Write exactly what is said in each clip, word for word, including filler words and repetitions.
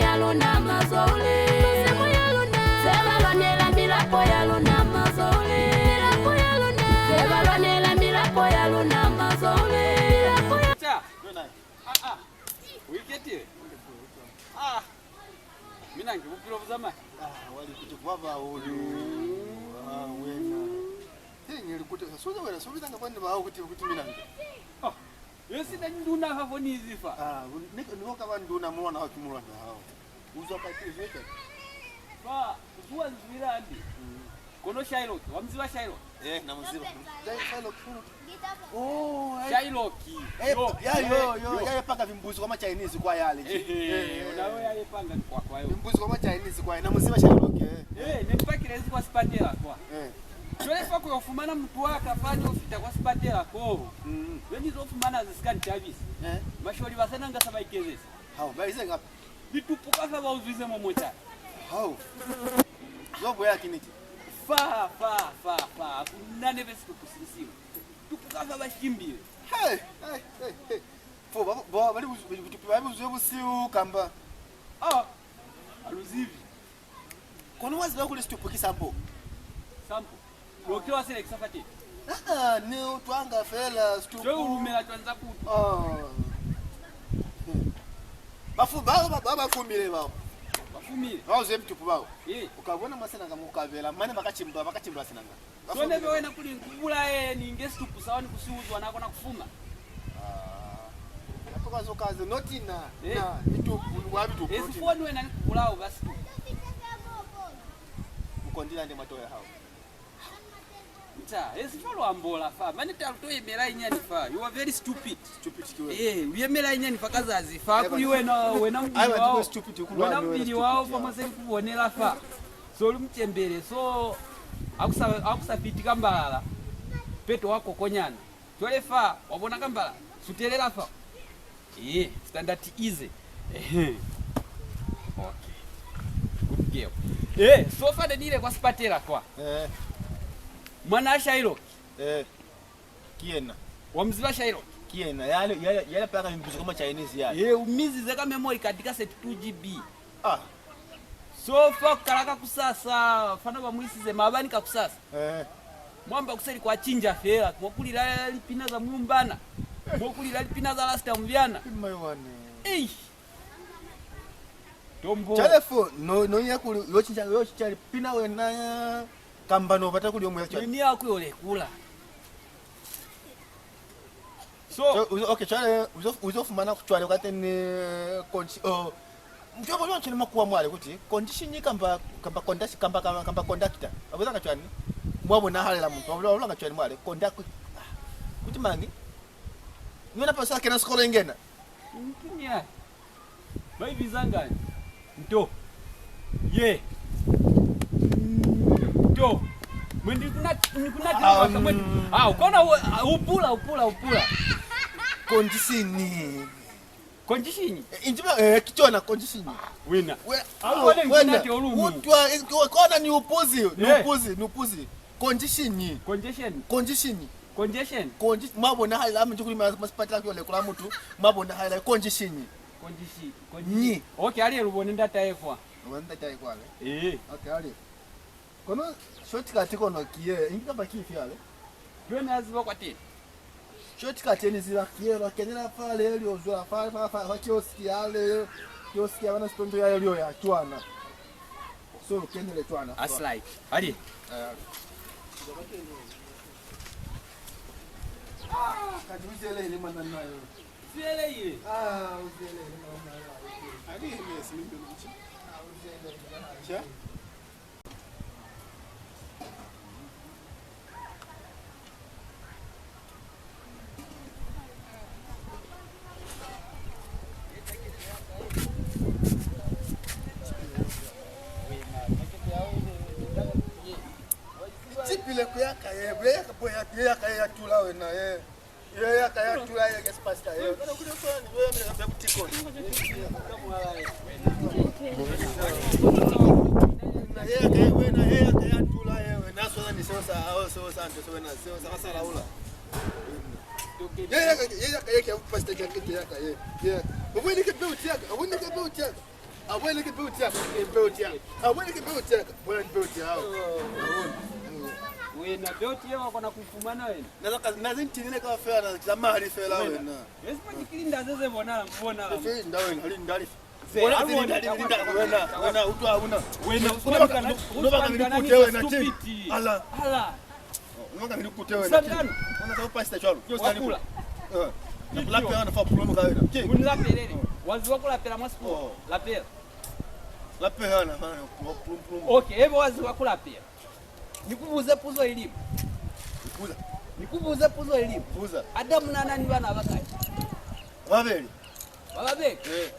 ya luna mazoule. Semo ya luna. Se ba lwanela milapo ya luna mazoule. Milapo ya luna. Se ba lwanela milapo ya luna mazoule. Milapo ya. Cha. Ah, ah. U iketile? Ah. Mina nge bupilo bu zamaya. Ah, wali kuti kwa bahulu. Ah, wena. He, nge li kuti, so wena, so bizanga bana ba hao kuti, kuti mina nge. Oh. Yo sina nduna ha fo ni zifa. Ah, ni, ni ka ba nduna mulwana hao ki mulwana hao. Uzwa kai pili, uzwa kai? Ba, uzwa nzwila ndi. Mm. Kono Shylock, wa mu ziba Shylock? Eh, na mu ziba. Shy-, Shylock, Shylock. Oh, ai. Shylock. Eh, yo, ya, yo, eh, yo, yo. Ya ipanga vimbuzi kwa ma Chinese kwa yale. Eh, eh, eh, ona yo ya ipanga kwa, kwa yo. Vimbuzi kwa ma Chinese kwa, na mu ziba Shylock, eh. Eh, ne ni pakile ezi kwa sipatela kwa. Eh. Cwale fa ku yo fumana mutu wa ka fa ni yo fita kwa sipatela ko. Mm. Ze ni zo fumana ze si ka ni tabisa. Eh. Masholi ba sa na nga sa ba ikezeza. Hao, ba ize ngapa? Litupu kafa ba uzwize mwa mota. Hao. Zo buya ki niti. Fa, fa, fa, fa. Ku na ne be situpu si siñwi. Litupu kafa ba shimbile. Hey, hey, hey, hey. Fo, ba, ba, ba li buzi-, butupi ba li buzwe busihu kamba? Ah, ha lu zibi. Kono wa ziba kuli situpu ki sampo? Sampo? Loke wa selekisa fateni. Ah, ah, ni utwanga fela situpu. Cwale u lumela cwañi za kutu? Ah. Bafu-, ba, ba, ba, ba fumile bao. Ba fumile? Bao ze mitupu bao. Eh. U ka bona mwa senanga mo u ka bela, mane ba ka cimbula, ba ka cimbula senanga. So ne be wena kuli ni ku bulaye, ni nge situpu sa wani ku si uzwa na kona ku fuma. Ah. Kazo kaze, not na, eh, na, bitupu, wa bitupu, esi not na. Foni wena ni ku bulao ba situpu. Mukondila nde matoya hao. Nta, esi fa lwa ambola fa. Mane ta lu to yemela inyani fa. You are very stupid. Stupid ki wena. Eh, lu yemela inyani fa kazazi fa. Eh, kuli wena, wena mubili wao. Stupid, wena mubili wao fa mwa se ni ku bonela fa. So lu mucembele, so, ha ku sa, ha ku sa fiti kambalala, peto wa kokonyana. Cwale fa, wa bona kambalala, sutelela fa. Eh, standard easy. Ehe. Okay. Good girl. Eh, so fa ne ni ile kwa sipatela kwa. Eh. Mwana Shylock. Eh. Ki yena. Wa mu ziba Shylock? Ki yena. Yale, yale, yale paka mimbuzo kwa ma Chinese yale. Eh, u mizize ka memory card ka thirty-two G B. Ah. So fa ku kala kakusasa, fana ba mu isize maabani kakusasa. Eh. Mwa mba kuseli kwa cinja fela, mo ku lila lipina za mulumbana, mo ku lila lipina za Rasta Mubyana. Ki mayowane. Eish. Tombo. Cwale fo, no, no ya kuli, yo cinja, yo cinja lipina wena, kamba no bata kuli yo mu ya cwale. Ni, ni ya ku yo lekula. So, so, uzo, okay, cwale, uzo, uzo fumana ku cwale kwa teni, eh, condition, oh, muthu wa bona cwale makuwa mwale kuti condition kamba, kamba conduct-, kamba, kamba, kamba conductor. Ba buza nga cwani? Mwa bonahalela mutu, ba bula, ba bula nga cwani mwale? Conduct-, ah, kuti mañi? Ni wena pa sa kena sikolo ingena? Nkinya. Ba i bizanga nto. Ye. Nto. Mwendi kuna, kuna, ah, mwendi. Ah, ukona u, ah, upula, upula, upula. Condition. Condition? Eh, inji ba, eh, ki cona condition. Wena. We, ah, wena, wena. Utwa, eh, kona ni upuzi, ni upuzi, ni upuzi. Condition. Condition. Condition. Congestion. Condi-, mwa bonahalela hami nji kuli ma-, masipatela ku yo lekula mutu, mwa bonahalela congestion. Congestion. Congestion. Nyi. Okay, ali lu bone ndatahe kwa. Lu bone ndatahe kwa le? Ee. Okay, ali. Kono shortcut kono ki ye, ingi kapa ki ifi ale? Ki yona ya ziba kwateni. Shortcut ye ni ziba ki ye, lwa kenela fa le, lyo zwa fa, fa, fa, fa kioski yale, kioski ya bana sitondo yale, lyo ya cwana. So, lu kenele cwana. That's right. Ali. Eh, ali. Ah, kati u zelehile mwanana yo. Zelehile. Ah, u zelehile mwanana yo. Ali, yes, mimi mchi. Ah, u zelehile mwanana yo. Cha? Cipile ku ya ka ye, ku ya ka, ku ya ka ye ya tula wena, ye. Ye ya ka ya tula ye, guest pastor, ye. Kana kuli swana ni wewe mna butiko. Na ye ya ka ye, wena, ye ya ka ya tula ye, wena, swana ni seo sa, ao, seo sa, nto, seo na, seo sa, sa laula. Ye ya ka, ye ya ka ye, ke pastor, ke, ke ya ka ye. Ye. Ubone ke beuti ya ka, ubone ke beuti ya ka. A bone ki belt ya ka, ki belt ya ka. A bone ki belt ya ka, bona ki belt ya hao. Wena belt ye wa kona ku fumana wena? Na za ka, na zi ntinile kaufela, na za mali fela wena. Ezi pa kilinda ze ze bona, bona. Ezi nda wena, linda lifi? Bona zi linda, linda wena, wena utwa huna. Wena utwa kana, utwa kana ni kute wena stupid. Ala. Ala. Unaka ni kute wena. Sangano. Unaka upasita cwalo. Yo sali. Wakula. Eh. Nakula pe ana fa pulomo ka wena. Ki? Unilapelele. Wazi wa kulapela mwa sikolo. Oh. Lapela. Lapela na, na, pulomo, pulomo. Okay, ebe wazi wa kulapela. Ni ku buze puzo ilimu. Buza. Ni ku buze puzo ilimu. Buza. Adamu na na ni bana ba bakai? Babeli. Ba babeli? Eh.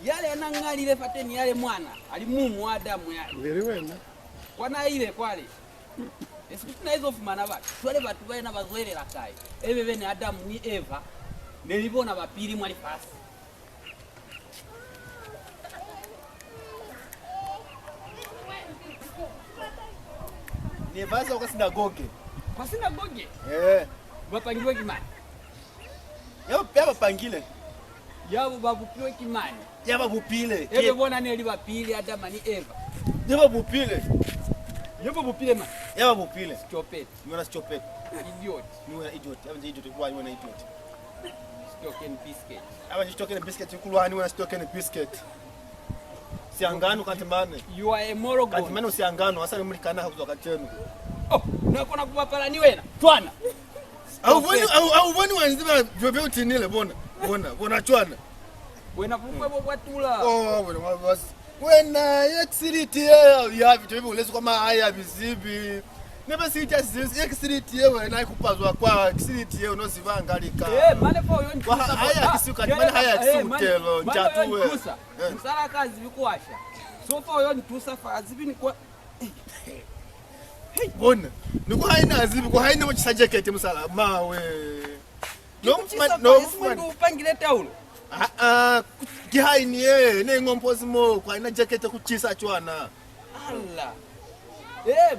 Yale ya na ñalile fateni yale mwana, ali mumu wa Adamu yale. Ngeli wena. Kwa na ile kwale. Esi kuti na izo fumana batu. Cwale batu ba yena ba zwelela kai? Ebe bene Adamu ni Eva, ne li bona ba pili mwa lifasi. Ne ba za kwa sinagoge. Kwa sinagoge? Eh. Ba pangilwe ki mani? Ya, ya ba pangile. Ya ba bupilwe ki mani? Ya ba bupile. Ebe bona ne li ba pili, Adama ni Eva. Ya ba bupile. Ya ba bupile mani? Ya ba bupile. Stupid. Ni wena stupid. Idiot. Ni wena idiot. Ya ba nje idiot, kwa ni wena idiot. Stock and biscuit. Aba ni stock and biscuit, kulwani wena stock and biscuit. Siangano kanti mane. You are a moron. Kanti mane usiangano, asali mulikana ha kuzwa kacenu. Oh, na kona ku bapala ni wena. Twana. Au boni, au, au boni wa nziba, byo, byo utinile, bona, bona, bona twana. Wena bukwe bo bwa tula. Oh, bona, wa, wa, Wena, ye accident ye ya, ya, bito bi bulezi kwa mahae ya bizibi. Ne be sita zizi, ye accident ye wena ikupazwa kwa accident ye uno zibanga lika. Eh, mane fo yo ntusa. Kwa ha, haya kisiu kati, mane haya kisiu telo, njatu we. Eh. Musala ka zibi kuwasha. So fo yo ntusa fa zibi ni kwa. Bona, ni kwa haina zibi, kwa haina uchisa jacket musala, mawe. No, no, mfumani. Upangile taulo. Ah, ah, ki haini ye, ne ngompozi mo, kwa ina jacket ku cisa cwana. Allah. Eh,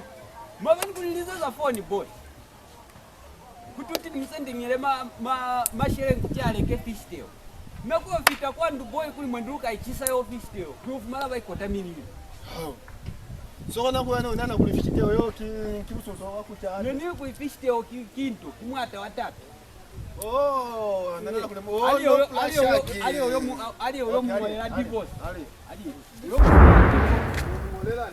mabani kuli liza za phone boy. Kuti uti ni musendingile ma, ma, masheleñi kuti a leke fishtail. Na ku yo fita kwa ndu boy kuli mwendi lu ka i cisa yo fishtail. Ku yo fumana ba i kota mililo. Hao. So kona ku wena u nahana kuli fishtail yo ki, ki musoso wa ku ca. Ne ni kuli fishtail ki, ki nto, ki mwata wa tapi. Oh, na nahana kuli, oh, no, ali yo, ali yo, ali yo mu, ali yo mu ngolela divorce. Ali. Ali yo mu ngolela.